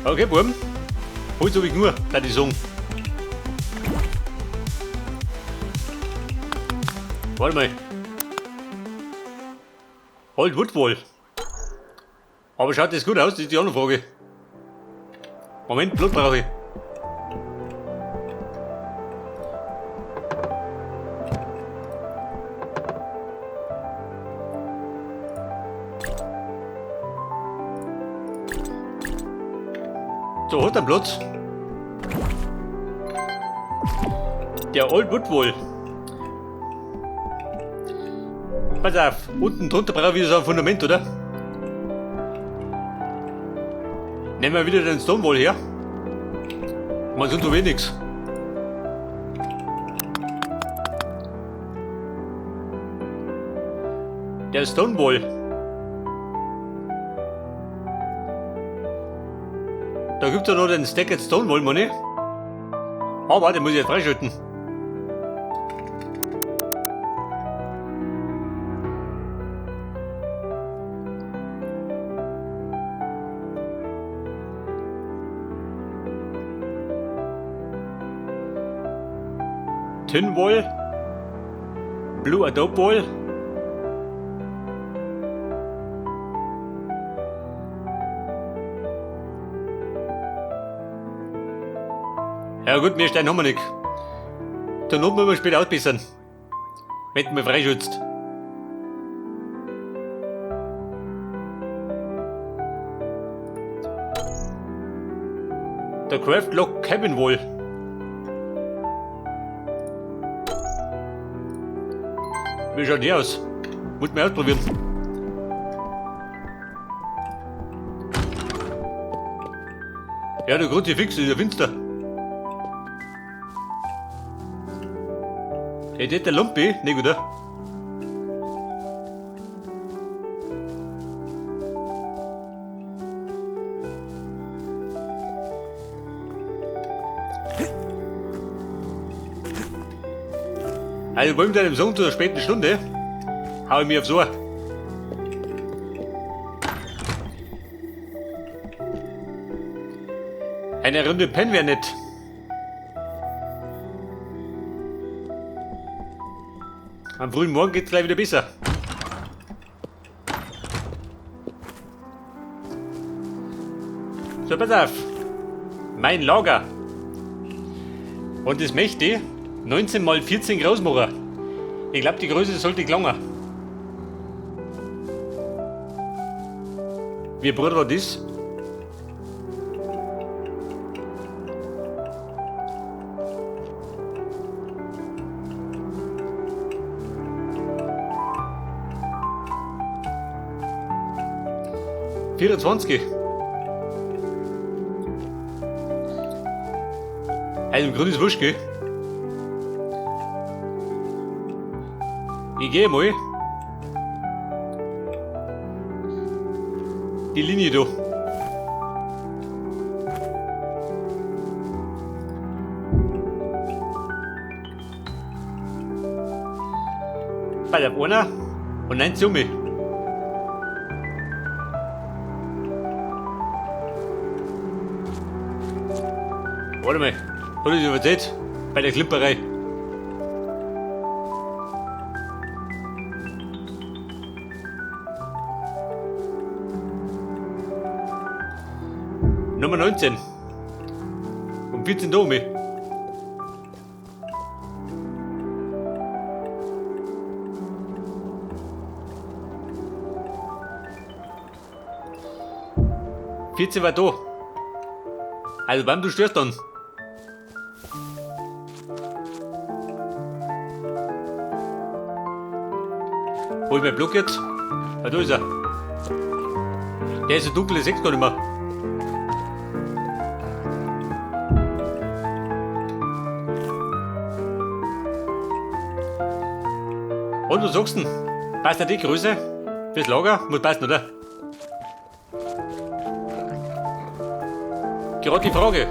Okay, Buben. Holz hab ich nur, da die sagen. Warte mal. Old Woodwall. Aber schaut das gut aus? Das ist die andere Frage. Moment, Blut brauche ich. So, hat er Platz. Der Old Woodwall. Pass auf, unten drunter brauche ich wieder so ein Fundament, oder? Nehmen wir wieder den Stonewall her. Man sind so wenig. Der Stonewall. Da gibt's ja noch den Stacked Stonewall, meine. Aber den muss ich jetzt freischalten. Tin Wall, Blue Adobe Wall. Ja gut, mehr Stein haben wir nicht. Zur Not müssen wir später ausbessern. Wenn du mal freischützt. Der Craft Log Cabin Wall. Wie schaut die aus? Muss man ausprobieren. Ja, der Kruzifix ist ja finster. Hey, der Lumpi? Nicht, oder? Also wollen wir deinem Sohn zu der späten Stunde? Hau ich mir aufs Ohr. Eine Runde pennen wäre nett. Am frühen Morgen geht's gleich wieder besser. So, pass auf. Mein Lager. Und das möchte ich 19 x 14 groß machen. Ich glaub, die Größe sollte gelangen. Wie breit war das? 24. Also im Grunde ist wurscht, gell? Ich gehe mal die Linie da. Bei der einer und 90 um mich. Warte mal, hat er sich überzählt? Bei der Klimperei. Nummer 19. Um 14 da um mich. 14 war da. Also wann du störst dann? Wo ist mein Block jetzt? Ah, da ist er. Der ist so dunkel, ich seh's gar nicht mehr. Und was sagst du denn? Passt ja die Größe fürs Lager? Muss passen, oder? Gerade die Frage.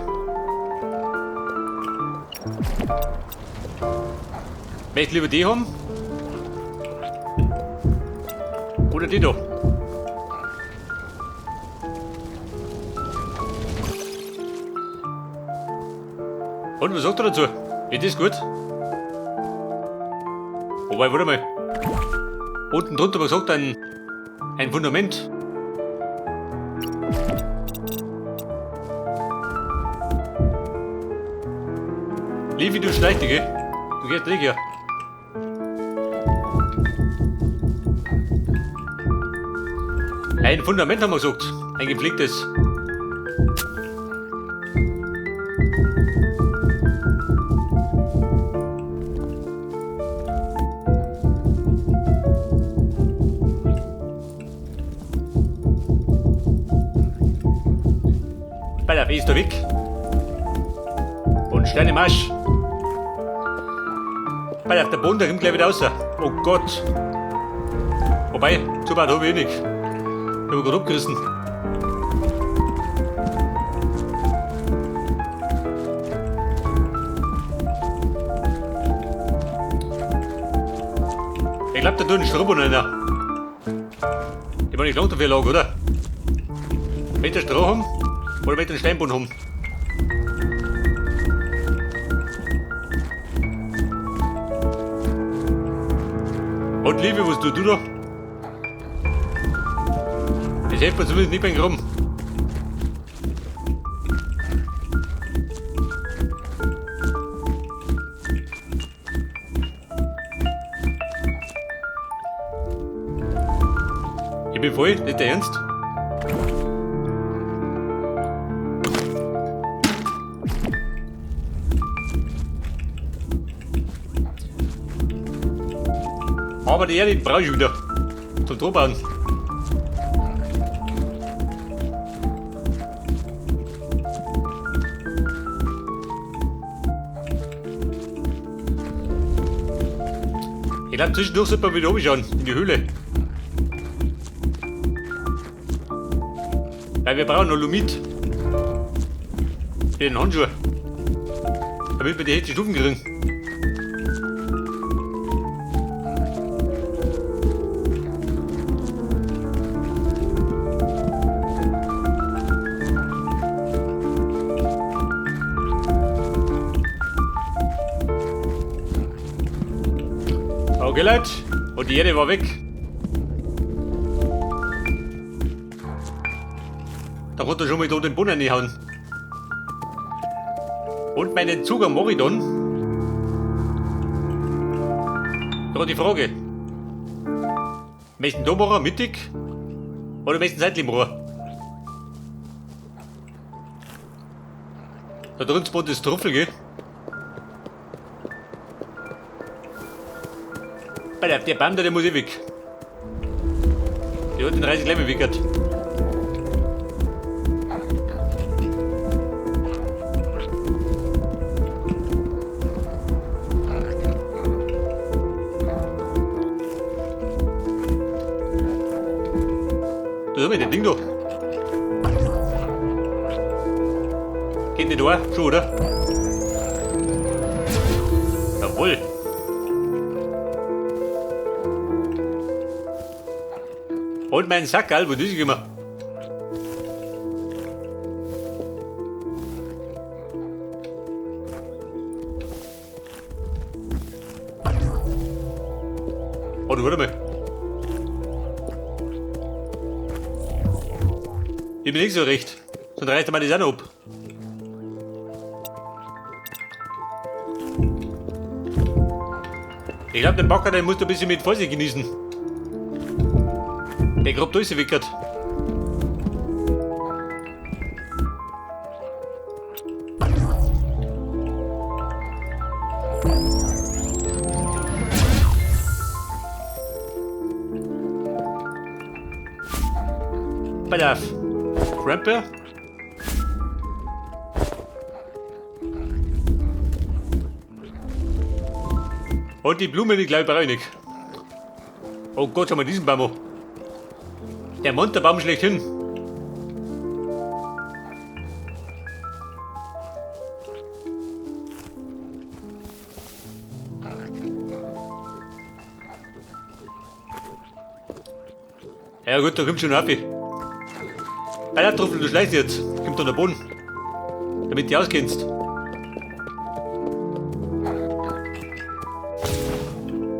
Möchtest du lieber die haben? Oder die da? Und was sagt er dazu? Ist das gut? Wobei, warte mal. Unten drunter, was sagt ein Fundament? Levi, du schleicht dich, gell? Du gehst nicht hier. Ein Fundament haben wir gesagt. Ein gepflegtes. Bei der ist der weg. Und Steine Marsch. Bei der Boden, der kommt gleich wieder raus. Oh Gott. Wobei, zu weit habe ich nicht. Ich habe gerade abgerissen. Ich glaub, da tut ein Stroh rein. Die war nicht lang dafür lag, oder? Mit der Stroh haben oder mit dem Steinboden haben? Und Liebe, was tust du da? Das hilft mir zumindest nicht beim Graben. Ich bin voll, nicht der Ernst. Aber die Erde brauche ich wieder zum Druckbauen. Ich glaub, zwischendurch sollte man wieder oben schauen, in die Höhle. Weil wir brauchen noch Lumit. Für den Handschuh. Damit wir die höchsten Stufen kriegen. Okay, Leute, und die Erde war weg. Da konnte er schon mal da den Boden reinhauen. Und meinen Zugang mach ich dann. Da die Frage. Möchten da machen, mittig? Oder möchten seitlich machen? Da drin spawnt das Trüffel, gell? Alter, der Baum da, der muss eh weg. Der hat den 30 gleich mal weggehört. Da haben wir das Ding da. Geht nicht da, schon, oder? Jawohl. Und meinen Sackerl, wo ist ich immer? Oh, du, warte mal. Ich bin nicht so recht. Sonst reißt er mir das auch noch ab. Ich glaub, den Bagger, den musst du ein bisschen mit Vorsicht genießen. Der grob durchgewickelt. Pass auf. Krempel. Und die Blumen, die glaube ich, brauche ich nicht. Oh Gott, schau mal diesen Baum an. Der Monsterbaum schlechthin. Ja gut, da kommt schon ein Affe. Alter, Trüffel, du schleichst jetzt. Kommt da der Boden. Damit du auskennst.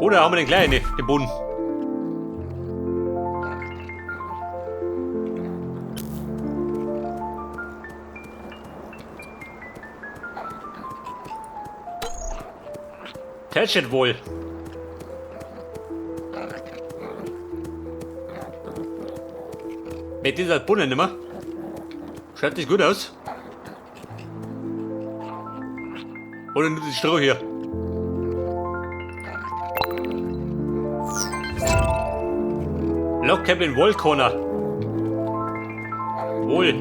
Oder haben wir den gleich rein, den Boden? Thatched Wall. Mit dieser Bohne nicht mehr. Schaut das gut aus? Oder nur das Stroh hier? Log Cabin Wall Corner. Wall.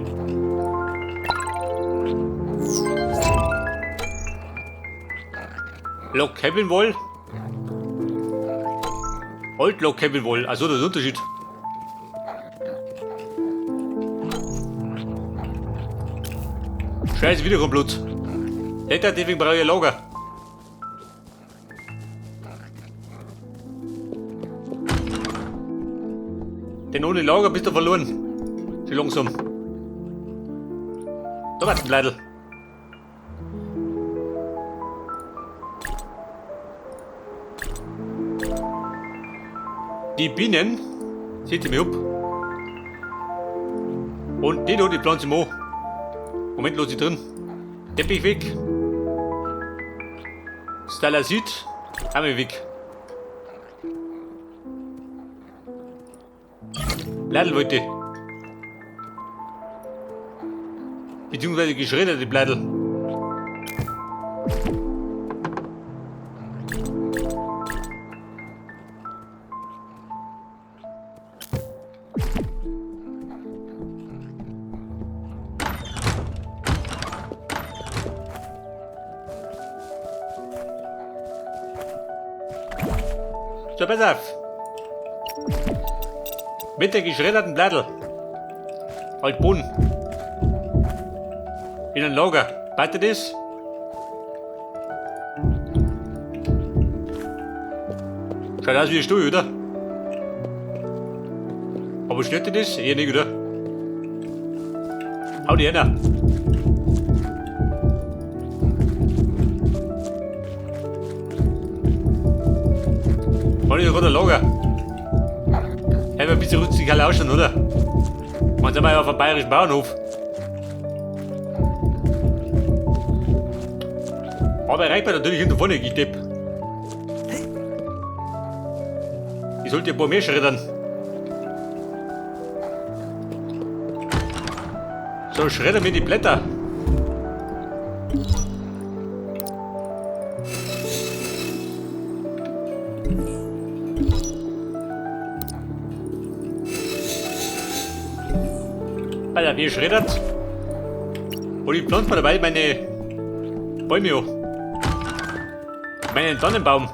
Log Cabin Wall. Old Log Cabin Wall. Also das ist ein Unterschied. Scheiße, wieder kommt Blut. Deswegen brauche ich ein Lager. Denn ohne Lager bist du verloren. So langsam. Da war's ein Leidl. Die Bienen seht ihr mir ab. Und die da, die pflanze ich mir an. Moment, lass ich drin. Teppich weg. Stalasit, einmal weg. Bladel wollte ich. Beziehungsweise geschredderte Bladel. So, pass auf. Mit der geschredderten Bladel. Halt Boden. In ein Lager. Passt das? Schaut aus wie ein Stuhl, oder? Aber stört dich das? Eher nicht, oder? Hau die rein. War ich gerade ein Lager? Hey, ein bisschen rustikal ausschauen, oder? Man sind wir ja auf dem bayerischen Bauernhof. Aber erreicht man natürlich hinten vorne, ich Depp. Ich sollte ein paar mehr schreddern. So, schreddern wir die Blätter. Alter, wie schreddert. Und ich pflanze mir dabei meine Bäume an. Meinen Tannenbaum.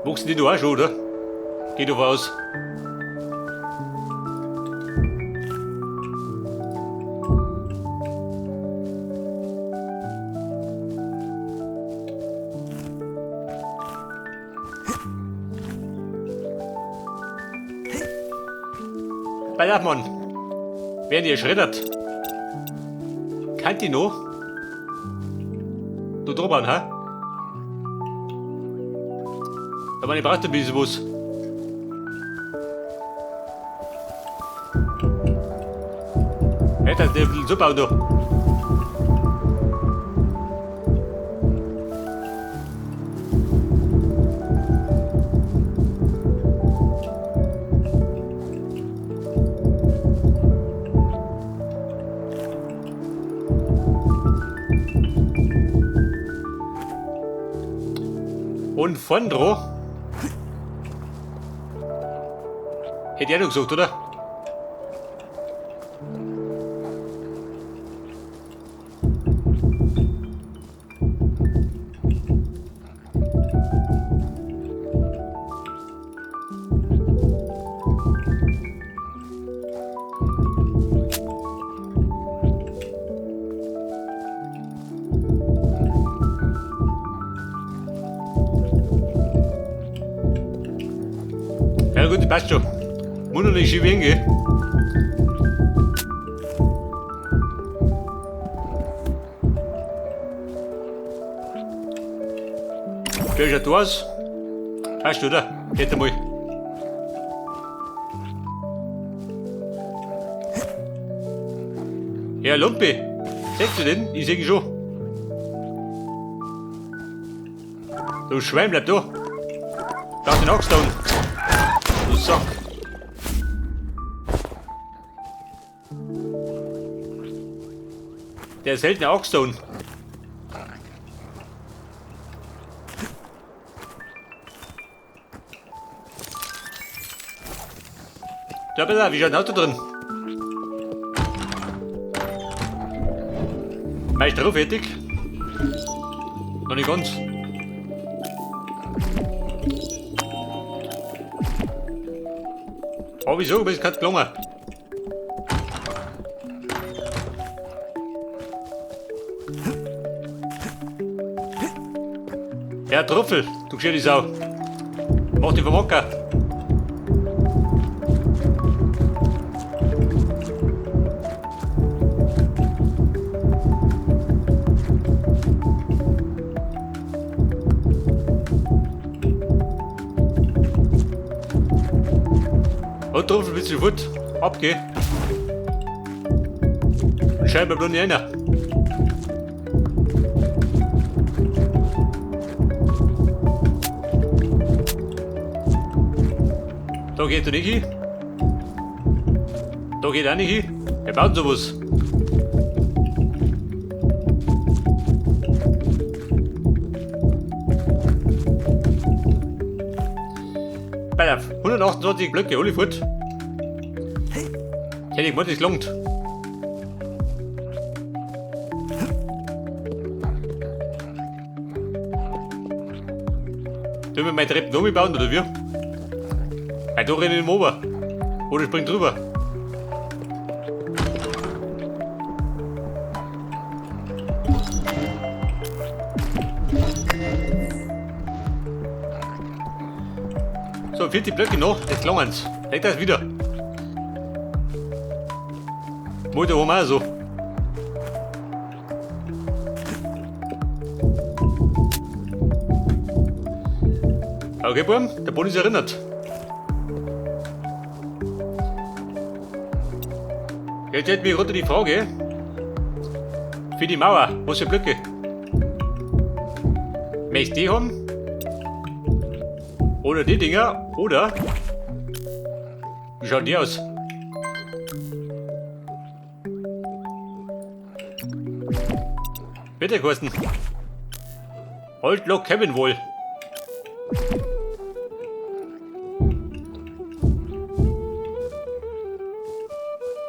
Wuchsen die da auch schon, oder? Geht doch aus. Pass auf, Mann. Während ihr schreddert. Kannt die noch? Du drüber, hä? Aber ich braucht ein bisschen was. Hey, das ist ein bisschen super da. Und von dran hätte ich auch noch gesagt, oder? Ja gut, passt schon. Muss noch nicht schief hingehen. Wie schaut da aus? Weißt du, oder? Geht einmal. Ja, Lumpi. Siehst du den? Ich seh ihn schon. Du Schwein, bleib da. Lass den Axt da unten. Du Sack. Der seltene Axt da unten. Da, pass auf, wie schaut denn aus da drin? Meister auch fertig? Noch nicht ganz. Aber wieso? Mir ist gerade gelungen. Ja, Trüffel, du geschirrte Sau. Mach dich vom Hocker. Und Trüffel, bist du fort? Ab, geh. Scheinbar bloß nicht einer. Da geht er nicht hin. Da geht auch nicht hin. Wir bauen sowas. Pass auf, 128 Blöcke, alle fort. Hätte ich gemeint, das gelangt. Tun wir meine Treppen noch mal bauen, oder wie? Weil da renne ich nicht mehr runter. Oder spring drüber. So, 40 Blöcke noch, jetzt langen's. Leg das wieder. Mutter, wo mal so. Okay, Burm, der Boden ist erinnert. Jetzt hätte mich runter die Frage. Für die Mauer, was für Blöcke? Möchtest du die haben? Oder die Dinger? Oder? Wie schauen die aus? Bitte, Kirsten. Old Log Cabin wohl.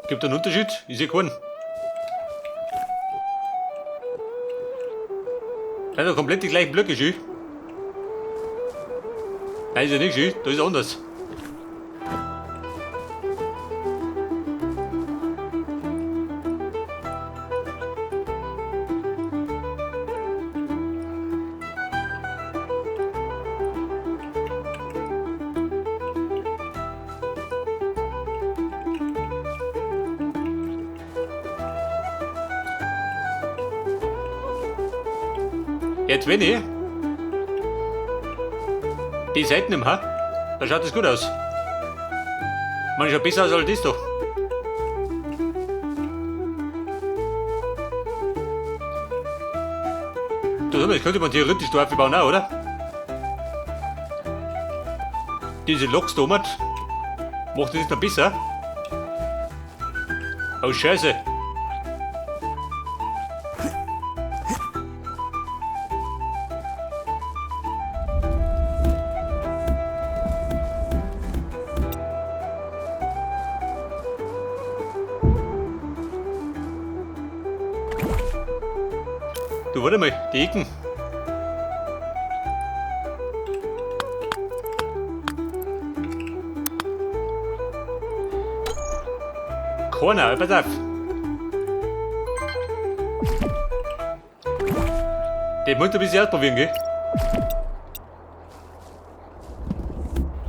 Gibt einen Unterschied? Ich seh keinen. Das sind doch komplett die gleichen Blöcke, schön. Nein, ist ja nicht schön, da ist anders. Jetzt wenn ich die Seiten im Haar, da schaut es gut aus. Man schaut besser aus als das da. Das könnte man theoretisch da aufbauen auch, oder? Diese Loks da macht das nicht noch besser? Oh Scheiße! Du, warte mal, die Ecken. Corner, pass auf. Den musst du ein bisschen ausprobieren, gell?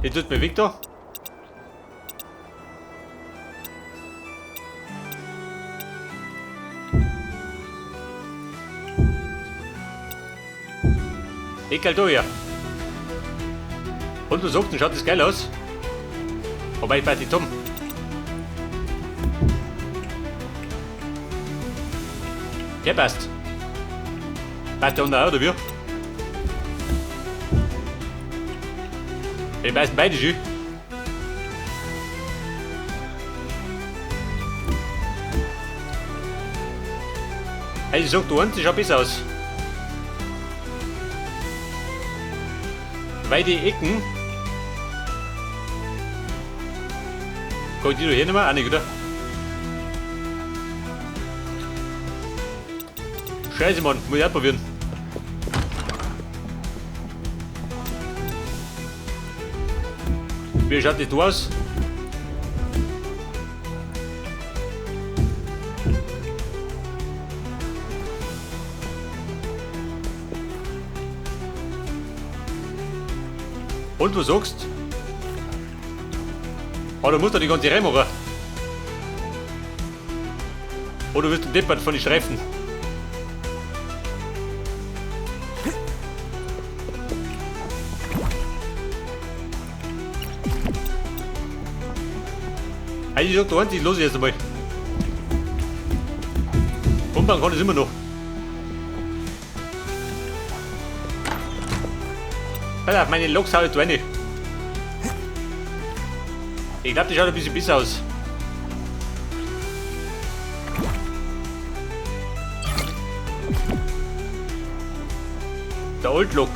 Jetzt tut mir weg da. Egal da, ja. Und du sagst, dann schaut das geil aus. Aber ich weiß nicht dumm. Der passt. Passt der unten auch, oder wie? Die passen beide schön. Also ich sag, du eins, schaut besser aus. Weil die Ecken. Kann ich die da hier nicht mehr? Auch nicht, oder? Scheiße, Mann, muss ich auch probieren. Wie schaut das da aus? Und was sagst? Ah, du musst da die ganze reinmachen. Oder wirst du deppert von den Streifen? Also ich sag, da eins, ich los jetzt einmal. Umbauen kann ich immer noch. Pass auf, meine Loks hau ich da rein. Ich glaub, die schaut ein bisschen besser aus. Der Old Lok.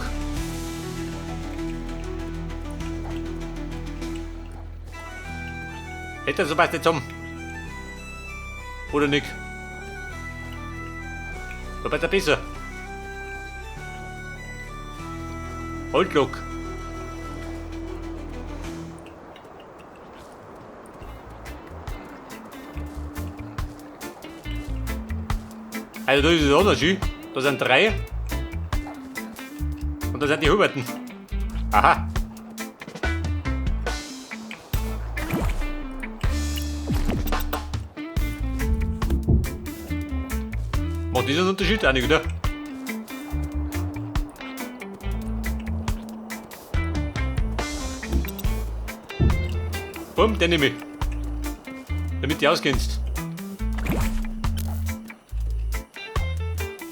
Hätte er sowas nicht zusammen? Oder nicht? Da passt er besser. Old Lok. Also da ist es auch noch schön. Da sind 3. Und da sind die Huberten. Aha. Macht das einen Unterschied? Auch nicht, oder? Bumm, den nehme ich. Damit du auskennst.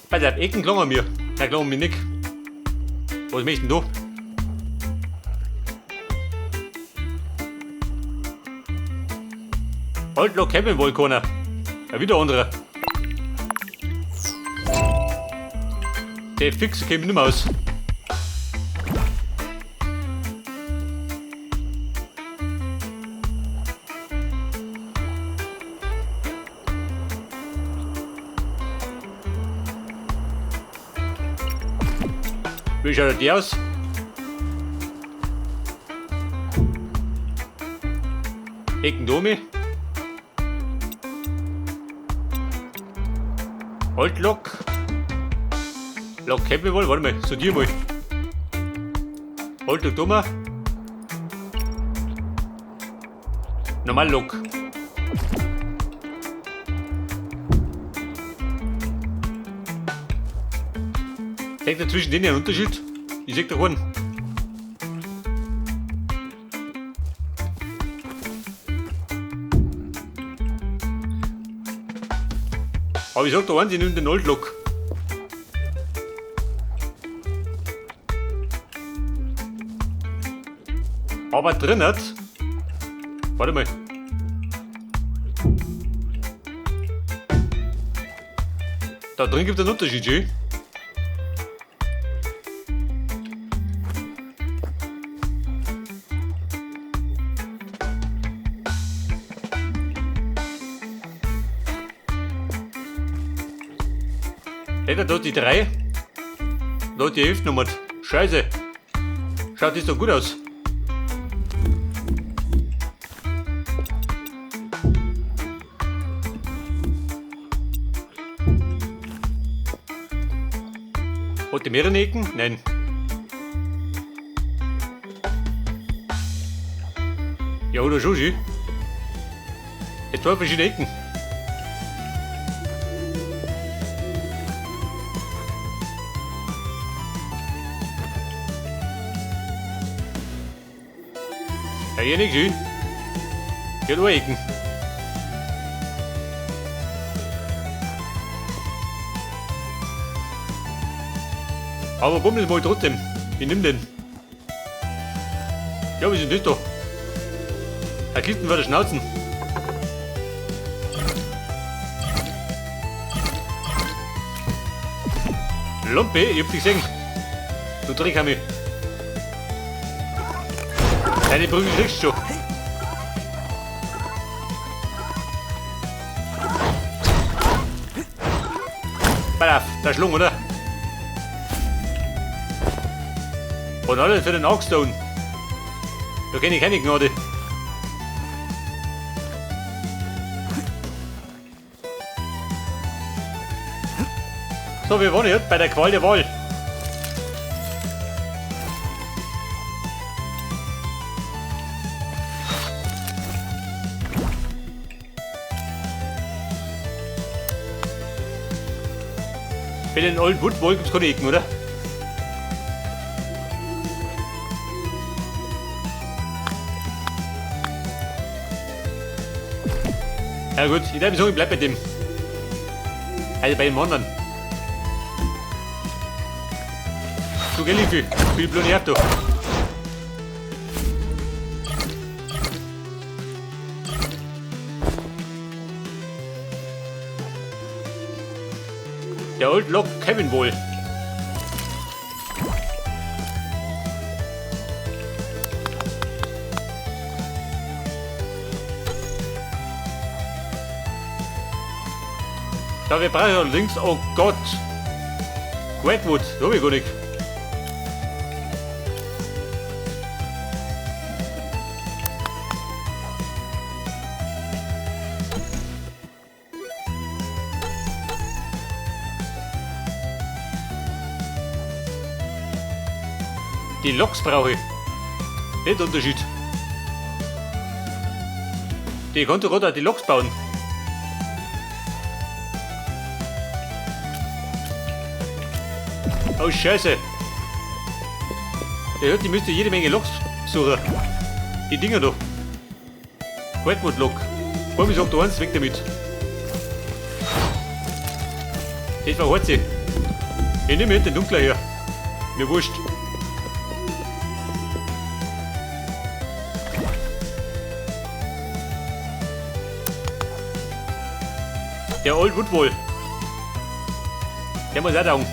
Bei der Ecken klangen mir. Nein, klangen mir nicht. Was möchtest denn du? Old Log Cabin wohl keiner. Ja, wieder anderer. Der Fix käme nicht mehr aus. Wie schaut der aus? Ecken Domi. Old Lok. Lok kennt wohl, warte mal, sortier mal. Old Lok Doma. Normal Lok. Seht ihr zwischen denen einen Unterschied? Ich seh da keinen. Aber ich sag da eins, ich nehm den Old Lok. Aber drin hat. Warte mal. Da drin gibt es einen Unterschied, schön. Hätte da die 3? Da die 11 Nummer. Scheiße. Schaut das doch gut aus. Hat die mehrere Ecken? Nein. Ja, oder schon, schön. Jetzt zwei verschiedene Ecken. Ja, hier nichts. Hier hat auch Ecken. Aber bumm das mal trotzdem. Ich nimm den. Ja, wie sind das da? Herr Kisten für die Schnauzen. Lumpe, ich hab dich gesehen. Du Dreckhammi. Deine Prügel kriegst du schon. Pass auf, der Schlung, oder? Und alles für den Arcstone. Da kenn ich keine Gnade. So, wir waren jetzt bei der Qual der Wahl. Bei den Old Wood Wall gibt's keine Ecken, oder? Ja gut, ich darf sagen, ich bleib bei dem. Also bei dem anderen. Du gell, ich viel blöd nervt du. Der Old Log Cabin wohl. Da wir brauchen allerdings, oh Gott! Redwood, so hab ich gar nicht. Die Loks brauche ich. Nicht Unterschied. Die konnte gerade auch die Loks bauen. Oh Scheiße. Der hört, die müsste jede Menge Loks suchen. Die Dinger da. Redwood Lok. Warum sagt du eins, weg damit. Das war Horzi. Ich nehme den Dunkler hier. Mir wurscht. Der Old Wood wohl. Der muss auch taugen.